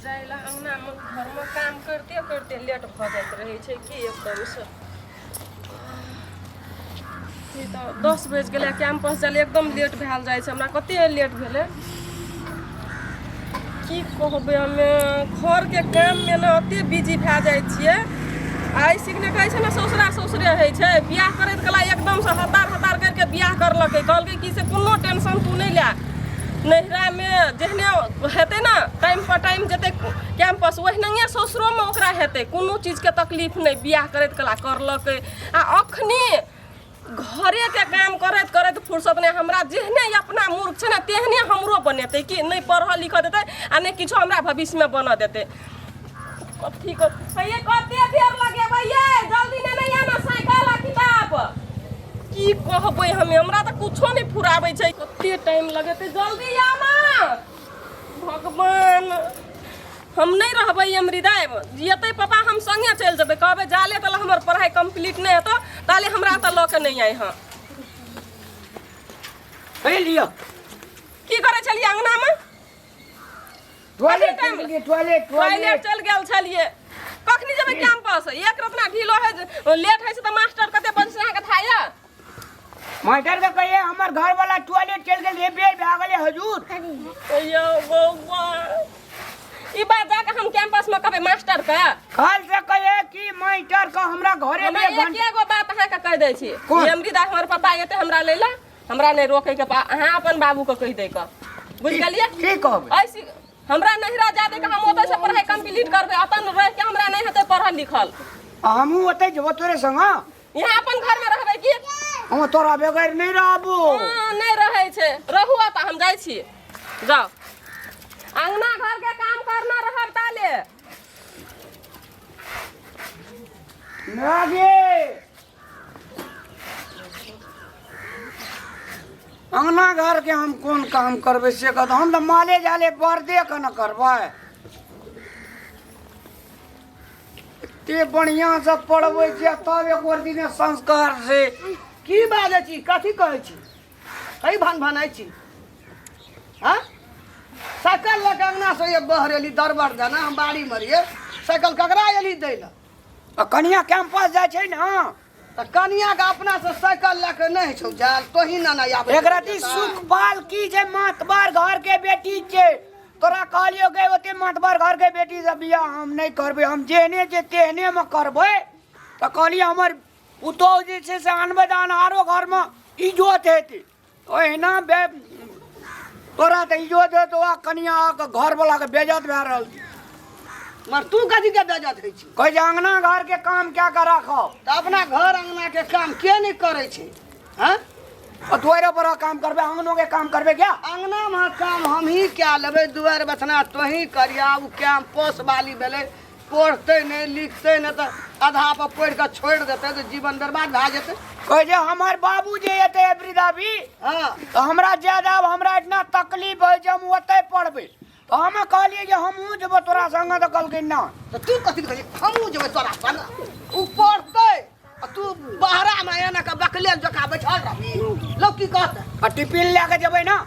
जाय लए अङ्गनामे घरमे काम करिते करिते लेट भऽ जाइत रहै छै की एकदमसँ। ई तऽ 10 बाजि गेलै, कैंपस जाय लए एकदम लेट भेल जाइ छै। हमरा कते लेट भेलै की कहबै। हमे घरके काममे ने ओते बिजी भए जाइ छियै। आइ सिखने कहै छै ने, ससुरा ससुरे होइ छै। बियाह करैत कला एकदमसँ हतार हतार करिके बियाह करलकै। कहलकै कि से कोनो टेंशन तू नहि लए, नैहरामे जेहने हेतै ने टाइम पर टाइम जेतै कैंपस, ओहिनाहिए ससुरोमे ओकरा हेतै, कोनो चीजके तकलीफ नहि। बियाह करैत कला करलकै आ अखनी घरेके काम करैत करैत फुर्सत नहि। हमरा जेहने अपना मूर्ख छै ने, तेहने हमरो बनेतै कि नहि पढ़ऽ लिखऽ देतै आ नहि किछो हमरा भविष्यमे बनऽ देतै। कथी ये कते देर लगेबै ये? जल्दी नेने आना साइकिल आ किताब। की कहबै हमे, हमरा तऽ कुछो नहि फुराबै छै। कते टाइम लगेतै? जल्दी आना। भगवान, हम नहि रहबै अमृता। जेतै पापा, हम संगे चलि जेबै। कहबै जाले तले हमर पढ़ाइ कम्प्लीट नहि हेतौ ताले हमरा तऽ लऽ के नहि आइ। हँ। हे लिअ। की करै छलियै अङ्गनामे? टॉयलेट चलि गेलियै, टॉयलेट। टॉयलेट चलि गेल छलियै। कखनी जेबै कैंपस? एक रतना ढीलो है, लेट होइ छै तऽ मास्टर कते बजे से अहाँके थाह यऽ? मास्टर के कहिए हमर घर वाला टॉयलेट चलि गेल रे, बेर भए गेलै हजूर। यौ बौआ, ई बात जाके हम कैंपस में कहबै मास्टर के? कल से कहिए कि मास्टर के हमरा घरे हमरा में एक एगो बात अहाँके कहि दै छी। कोन? ई अमृता हमर पापा एते हमरा लै ला, हमरा नहि रोकै के पा। अहाँ अपन बाबू के कहि दै के, बुझि गेलियै? की कहबै? ऐसी हमरा नहिरा जा दे के हम ओतय से पढ़ाई कंप्लीट करबै। अपन रहि के हमरा नहि हेतै पढ़ल लिखल। हमहूँ ओतै जेबो तोरे संग। यहाँ अपन घर में रहबै की? हम तोरा बगैर नहि रहबो। हाँ, नहि रहै छै, रहू तऽ हम जाइ छी। जाउ, अंगना घर के काम करना रहब ताले। ना गे, अंगना घर के हम कोन काम करबै से कह। हम तऽ माले जाले बरदे के न करबै। एते बढ़िया से पढ़बै छियै तब एक दिने संस्कार से। की बाजै छी? कथी कहै छी? कई भान भानाइ छी? हाँ, साइकिल लऽ के अंगना से ये बहरेली दरबर जाना। हम बाड़ी में रहिए, साइकिल ककरा एली दै लए? आ कनिया कैंपस जाइ छै ने। तऽ कनिया के अपना से साइकिल लऽ के नहि छौ जायल, तोही ना ना आबै। एकरा ती सुखपाल की छै, मातबर घर के बेटी छै। तोरा कहलियो गे, ओते मातबर घर के बेटी से बियाह हम नहि करबै, हम जेहने छै तेहने मे करबै। तऽ कहलियै हमर पुतोहु जे छै से आनबै तऽ अनहारो घरमे इजोत हेतै। ओहिना बे तोरा तऽ इजोत हेतौ आ कनिया घरवला के बेजत भए रहल छै। मगर तू कथी के बेजत होइ छी? कहै छै अंगना घर के काम क्या के राखब। तऽ अपना घर अंगना के काम के नहि करै छै? हँ। आ दुआरे पर काम करबै, अंगनो के काम करबै क्या? अंगना मे काम हमही कए लेबै, दुआरि बथना तोही करिया। ओ कैंपस वाली भेलै, पढ़तै नहि लिखतै नहि, तऽ आधा पर पढ़ि कऽ छोड़ि देतै तऽ जीवन बर्बाद भए जेतै। कहै छै हमर बाबू जे एतै वृद्धाबी तऽ हमरा ज्यादा हमरा इतना तकलीफ होइ छै, हम ओतै पढ़बै। तऽ हम कहलियै जे हमहूँ जेबो तोरा संगे, तऽ कहलकै ना। तऽ तू कथी कहै हमहूँ जेबै तोरा संग? ओ पढ़तै आ तू बहरामे एना कऽ बकले जकाँ बैठल रहबी, लोक की कहतै? आ टिफिन लए कऽ जेबै ने।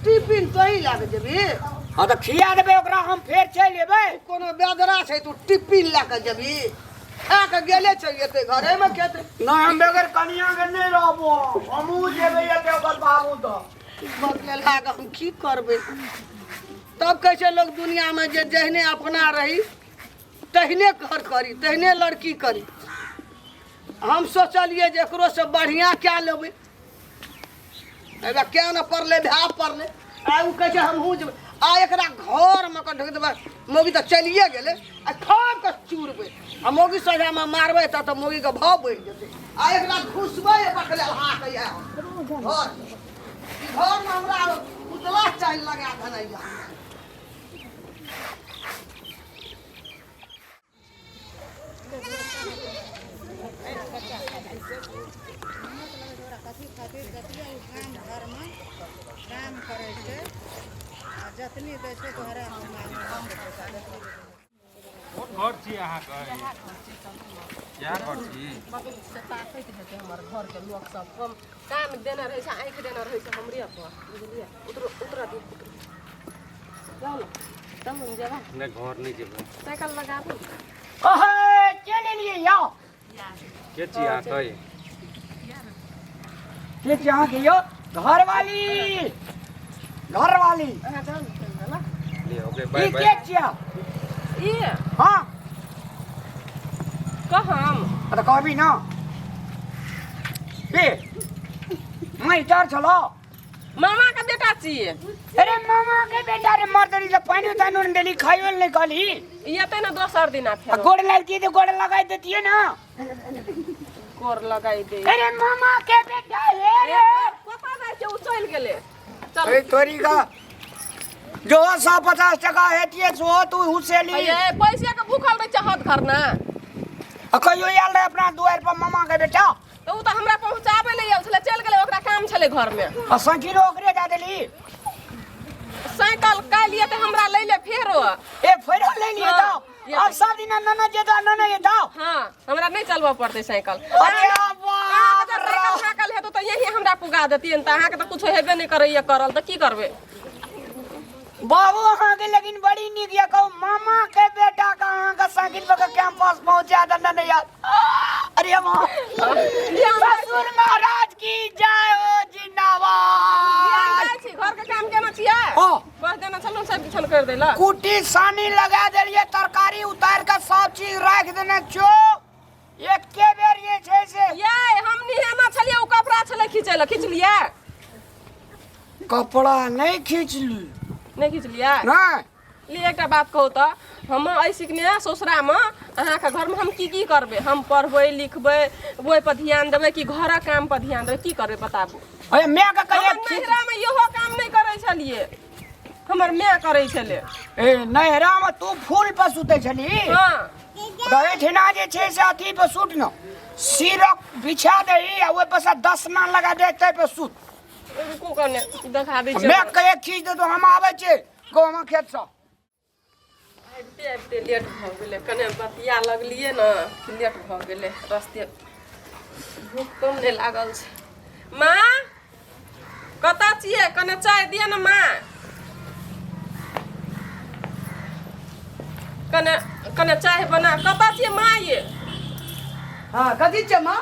टिफिन तोही लए कऽ जेबही? हँ, तऽ खिया देबै ओकरा, हम फेर चलि एबै। कोनो बेदरा छै? तू टिफिन लए कऽ जेबही, खा कऽ गेले चलि जेतै, घरेमे खेतै। नहि, हम बगैर कनियाके नहि रहबो, हमहूँ जेबै एतै ओकर बाबू। तऽ बकलेलहा के हम की करबै? तब कहै छै लोक दुनियामे जे जहने अपना रही तहने घर करी, तहने लड़की करी। हम सोचलियै जे एकरोसँ बढ़िआँ कए लेबै। एहिबेर क्या ने पड़लै, भाय पड़लै। आ ओ कहै छै हमहूँ जेबै। आ एकरा घरमे कऽ ढुकि देबै, मौगी तऽ चलिए गेलै। आ खाब कऽ चूरबै आ मौगी सोझामे मारबै तऽ मौगीके भाव बढ़ि जेतै। आ एकरा घुसबै बकलेलहा के इएह घर, ई घरमे हमरा उजला चालि लगा देने यऽ। काम करै छै आ जतनी दै छै घरे कोन घर छी अहाँके? इएह घर छी? से ताकैत हेतै हमर घरके लोक सब। कम काम देने रहै छै, आँखि देने रहै छै हमरे पर, बुझलियै? उतरो, उतरऽ दियौ, उतरू। जाउ ने, चलू ने जेबै। नहि, घर नहि जेबै। साइकिल लगाबू। अहे, के लेलियै यौ? के छी अहाँके? के छी अहाँके यौ? घरवाली, घरवाली। अहाँ जाउ ने, चलि गेल। ले, ओके। ई बाय बाय। के छियै? ई? हाँ। कहम? तऽ कहबी ना के मास्टर छलो? मामा के बेटा छियै। अरे मामा के बेटा रे, मर देली तऽ पानि तानि नहि देली, खाइयो लए नहि कहली। ई एतै ने दोसर दिना। आ फेर गोड़ लगतियै तऽ गोड़ लगाइ देतियै ने। गोर लगाइ दे। अरे मामा के बेटा हे रे। कतऽ जाइ छै? ओ चलि गेलै, चल। अरे तोरी का जो 150 टका हेतियै सो तू हुसेली। ये पैसे के भूखल रहै छै हद घर ने। आ कहियो आयल रहे अपना दुआरि पर मामा के बेटा? तऽ ओ तऽ हमरा पहुँचाबै लए आयल छलै, चलि गेलै, ओकरा काम छलै घरमे। आ साइकिलो ओकरे दए देली? साइकिल काल्हि एतै हमरा लै ले फेरो। ए, फेरो ले लिए? हाँ, तऽ अब सब दिना ननद जेतो, ननद जेतो। हाँ, हमरा नहि चलबऽ पड़तै साइकिल। अरे अहाँके बाप जब साइकिल थाकल हेतौ तऽ यही हमरा पुगा देतियै तऽ। अहाँके तऽ कुछो हेबे नहि करैए करल, तऽ की करबै? बाबू, अहाँके लेकिन बड़ी नीक यऽ। कहू, मामा के बेटा के अहाँके साइकिल पर के कैंपस पहुंचा दे ननद यार। अरे माँ, ससुर महाराज की जय हो, जिंदाबाद। जाइ छी, घरके काम केना छियै? हाँ। कह देना छलहुँ सब किछन करि दै लए। कुटी सानी लगा देलियै, तरकारी उतार के सब चीज राखि देने छो। एके बेर जे छै से ये हम निहेना छलियै, ओ कपड़ा छलै खींचै लए, खींचलियै? कपड़ा नहि खींचली। नहि खींचलियै? नहि। लिए, एकटा बात कहू तऽ, हम एहि सिखने ससुरामे अहाँके घरमे हम की की करबै? हम पढ़बै लिखबै ओहिपर ध्यान देबै कि घरक कामपर ध्यान देबै? की करबै, बताबू। अरे माय के कहिया? हमर नैहरामे इहो काम नहि करै छलियै, हमर माय करै छलै। ए, नैहरामे तू फूल पर सुतै छली? हँ। तऽ एहिठिना जे छै से अथी पर सुत न, सिरक बिछा दही आ ओहि पर से दसना लगा दे, ताहि पर सुत। रुकू, कने देखा दै छियै। माय के खींच दे तो। हम आबै छियै गहुमा खेतसँ। आबिते आबिते लेट भऽ गेलै। कने बतिया लगलियै ने कि लेट भऽ गेलै रस्ते। भूख कम नहि लागल छै। माँ, कतऽ छियै? कने चाय दिअ ने माँ। कने कने चाय बना। कतऽ छियै माँ ये? हाँ, कथी छै माँ?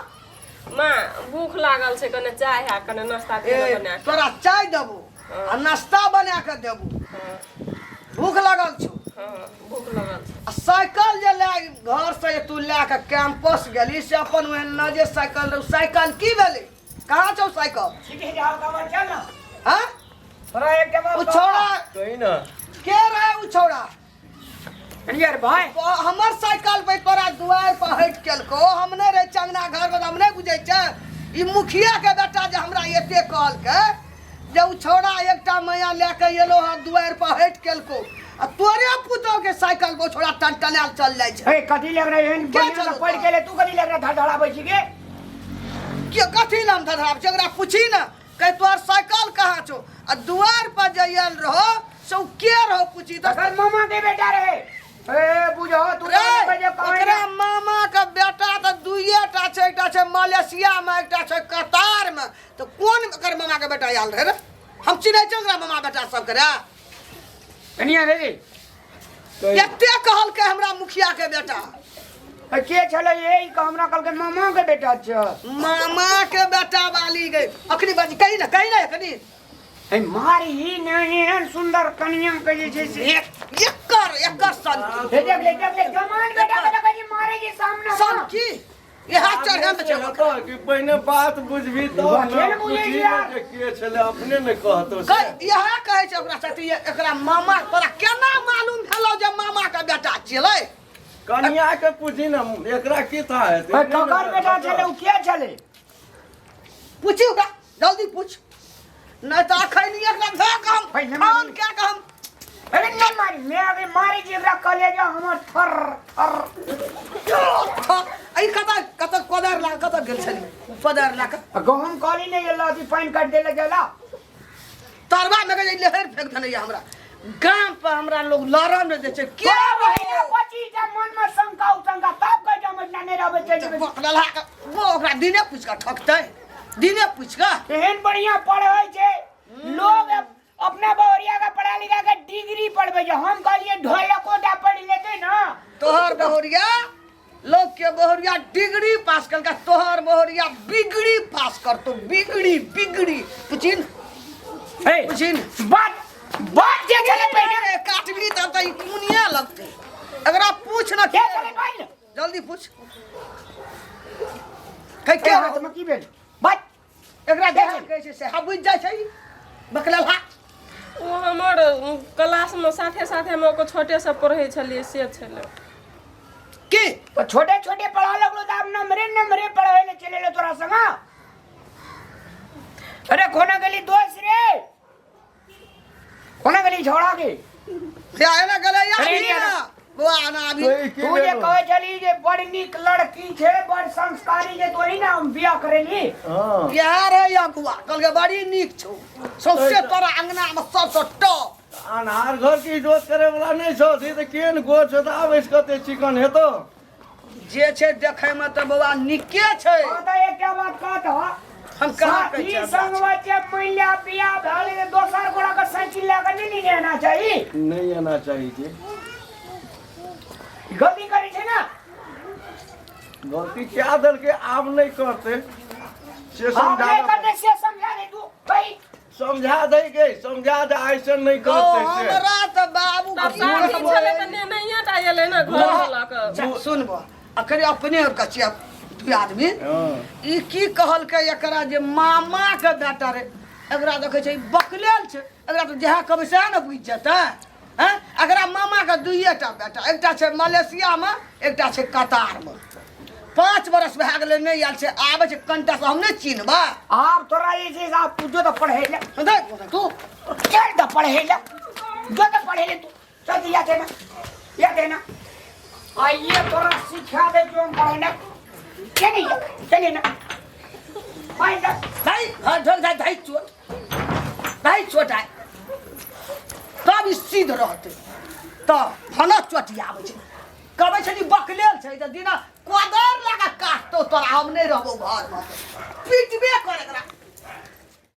माँ, भूख लागल छै, कने चाय आ कने नाश्ता दिअ ने ए, बना कऽ। तोरा चाय देबो आ नाश्ता बना कऽ देबो? भूख लगल छौ? हँ, भूख लगल छै। आ साइकिल जे लए घर से तू लए कऽ कैंपस गेली से अपन ओहन न जे साइकिल रहौ, साइकिल की भेलै? कहाँ छौ साइकिल? ठीक है, जाओ कमर, चल ना। हाँ। तोरा एक जगह ओ छौड़ा कही ना। के रहे ओ छौड़ा? यार भाई। ओ हमर साइकिल पे तोरा दुआरि पर हटि केलको। हम नहि रहै चंगना घर में, हम नहि बुझै छै। ई मुखिया के बेटा जे हमरा एते कहलकै जे ओ छौड़ा एकटा मैया लए के एलो हँ, दुआरि पर हटि केलको आ तोरे पुतोह के साइकिल पर ओ छौड़ा टनटनायल चल जाइ छै। ए, कथी लग रहा है एहन? के बढ़िया से चलू पढ़ के ले, तू कथी लग रहा धड़धड़ाबै छी के? के कथी नाम धधराब छै? ओकरा पूछी ने, कह तोहर साइकिल कहाँ छौ आ दुआर पर जे आयल रहो से ओ के रहो, पूछी तऽ। तकर मामा के बेटा रहे। ए, बुझो तू रे, बजे कहै ओकरा मामा के बेटा तऽ दुइए टा छै, एकटा छै मलेशिया मे, एकटा छै कतार मे। तऽ कोन ओकर मामा के बेटा आयल रहे रे? हम चिन्है छियै ओकरा मामा बेटा सबके रे? कनिया रे। एते कहलकै हमरा मुखिया के बेटा। ए, के छलै ये? ई हमरा कहलकै मामा के बेटा छ। मामा के बेटा वाली गई अखनी बाजी, कही ना, कही ना अखनी। ए, मारी ही नहीं, एहन सुंदर कनिया के जे छै से एकर एकर सन। हे, देख ले, देख ले, जमान बेटा के देखै छी मारे जी सामने। सन की इएह चढ़े में छै। हेतौ कि पहिने बात बुझबी तब बाते ने ने बुझै पूछही छी ने यार। जे के छलै, अपने ने कहतौ से। इएह कहै छै ओकरा साथी, एकरा मामा तोरा केना मालूम भेलौ जे मामा के बेटा छियै? कनिया के पूछी ने, एकरा की था हेतै? ए, ककर बेटा छलै? उ के छलै? पूछी ओकरा, जल्दी पूछ, नहीं तऽ अखन एकरा धऽ कऽ हम पहिने फोन मारी। कए कऽ हम। अरे नहीं मारी, मैं अभी मारी छी एकरा कलेजा हमर थर थर। ई कतऽ कतऽ कोदारि लए कऽ कतऽ गेल छली कोदारि लए कऽ? आ गहूम कहली नहीं गेल, अथी पानि काटि देले गेला। तरबा में के लहरि फेंक देने यऽ हमरा गाम पर, हमरा लोग लड़ऽ नहि दै छै। के के महीना 25 टा मन में शंका उशंका, तब कहै छै हम एहिठिना नहि रहबै, चलि जेबै। लल्हा के वो ओकरा दिने पूछि कऽ ठकतै, दिने पूछि कऽ। एहन बढ़िया पढ़ै छै लोग। अपना बहुरिया के पढ़ा लिखा के डिग्री पढ़बै छै। हम कहलियै ढोलको टा पढ़ि लेतै ना। तोहर बहुरिया लोग के बहुरिया डिग्री पास कलका, तोहर बहुरिया बिगड़ी पास करतो, बिगड़ी बिगड़ी। पुछिन हे पुछिन बात बात जे छलै पहिने अरे काटबी तब त ई कुनिया लगतै। एकरा पूछ न के छलै पहिने, जल्दी पूछ। कै के के हाथ में की भेल बात? एकरा जे कहै छै से बुझि जाइ छै ई बकलेलहा। ओ हमर क्लासमे साथे साथे ओकर छोटे से पढ़ै छलियै से छलै। की तो छोटे छोटे पढ़ा लगलो तो आब नम्बरे नम्बरे पढ़े ले चले लो तोरा संग। अरे कोना गली दोस्त रे, कोना गली छोड़ा के से आए ना गले या अरे भी नहीं ना बुआ ना अभी। तू जे कहे छली जे बड़ नीक लड़की छे, बड़ संस्कारी छे, तो ही ना हम बियाह करेली। हां बिहार है या बुआ कहलकै बड़ी नीक छौ, सौंसे तोरा अंगना में सबसँ टॉप। अनहार घर के इज्जत करे वाला नहीं छौ, से त केहन गोर छौ त आब इस कते चिकन हेतो। जे छै देखै में त बौआ नीके छै। त एकटा बात कहत ह, हम कहाँ कहै साथी छियै? संगवा के मिल्या बियाह भेल तऽ दोसर गोड़ा के साइकिल लए के नहीं आना चाही। नहीं आना चाहिए जी। गलती करै छै ना। गलती क्या दल के आब नहीं करते से आब समझा नहीं करते से समझा दे तू भाई, समझा दे के समझा दे, ऐसे नहीं करते से। हमरा त बाबू तब शादी छलै तऽ नेनैये टा एलै ने घर वाला के। सुनबो अखन अपने और कचिया दू आदमी। ई की कहलकै एकरा जे मामा के बेटा रे, एकरा देखै छै बकलेल छै, एकरा तऽ जएह कहबै सएह ने बुझि जेतै। हैं एकरा मामा के दुइये टा बेटा, एकटा छै मलेशियामे, एकटा छै कतारमे। 5 बरस भए गेलै नहि आयल छै, आबै छै कनिटा से हम नहि चिन्हबै। आब तोरा जे छै से आब तू जो तऽ पढ़ै ले, देख तू चल तऽ पढ़ै ले, जो तऽ पढ़ै ले तू चल या देना या देना आइए तोरा सिखा दे जो हम पढ़े ना। चलिए चलिए ना भाई साहब। भाई घर ढोल जाए, ढाई चोट ढाई चोट आए तब ई सीध रहतै। तब भनक चोटी आबै छै, कहबै छै जे बकलेल छै तऽ दिना कोदारि लए कऽ काटतौ तोरा, हम नहि रहबौ घरमे, पिटबे कर एकरा।